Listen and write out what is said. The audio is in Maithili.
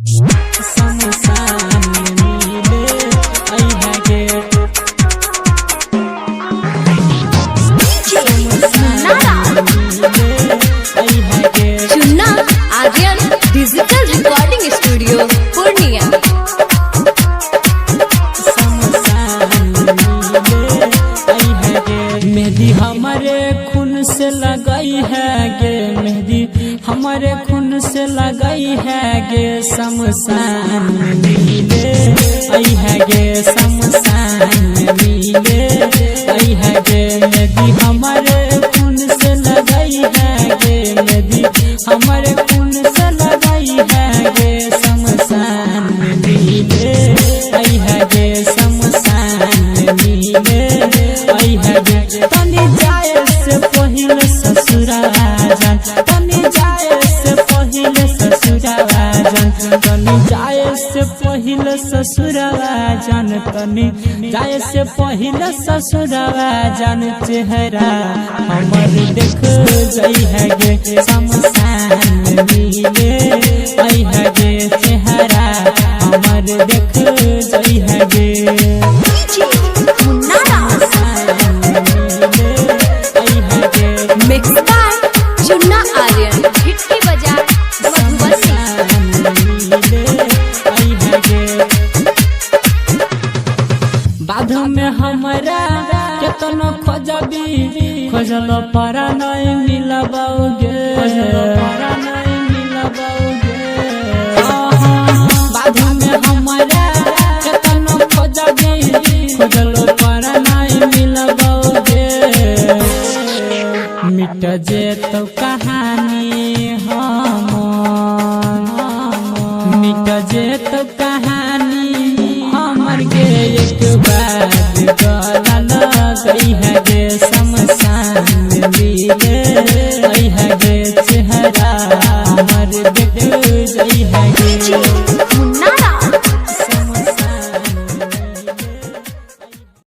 शमशान में मिले अइहे गे। Munna Chunna Aryan digital recording studio Purnia. Mehndi हमारे खून से लगई है गे, मेहंदी हमारे खून से लगई है गे, शमशान में मिले आई है गे, शमशान में मिले आई है गे। मेहंदी हमारे खून से लगई है गे, मेहंदी हमारे खून से लगई है गे, शमशान में मिले आई है गे, शमशान में मिले आई है गे। तनी जाए से पहिले ससुराजन, तनी जाए से पहिले ससुराजन, तनी जाए से पहिले ससुराजन, तनी जाए से पहिले ससुराजन, चेहरा हमर देख जई है गे, शमशान में मिले आई है गे, चेहरा हमर देख जई है गे। Munna mix by Chunna Aryan, Bhitti Bazar, Madhubani. बाध में हमरा केतनो खोजबी, खोजल पर नहीं मिलबौगे, पर नहीं मिलबौगे। बाध में हमरा केतनो खोजबी, खोजल पर नहीं मिलबौगे। मिट जेतौ कहानी हमर, मिट जेतौ कहानी हमर गे, एक बार गला लगई है गे, शमशान में मिले आई है गे, चेहरा हमर देख जई है गे।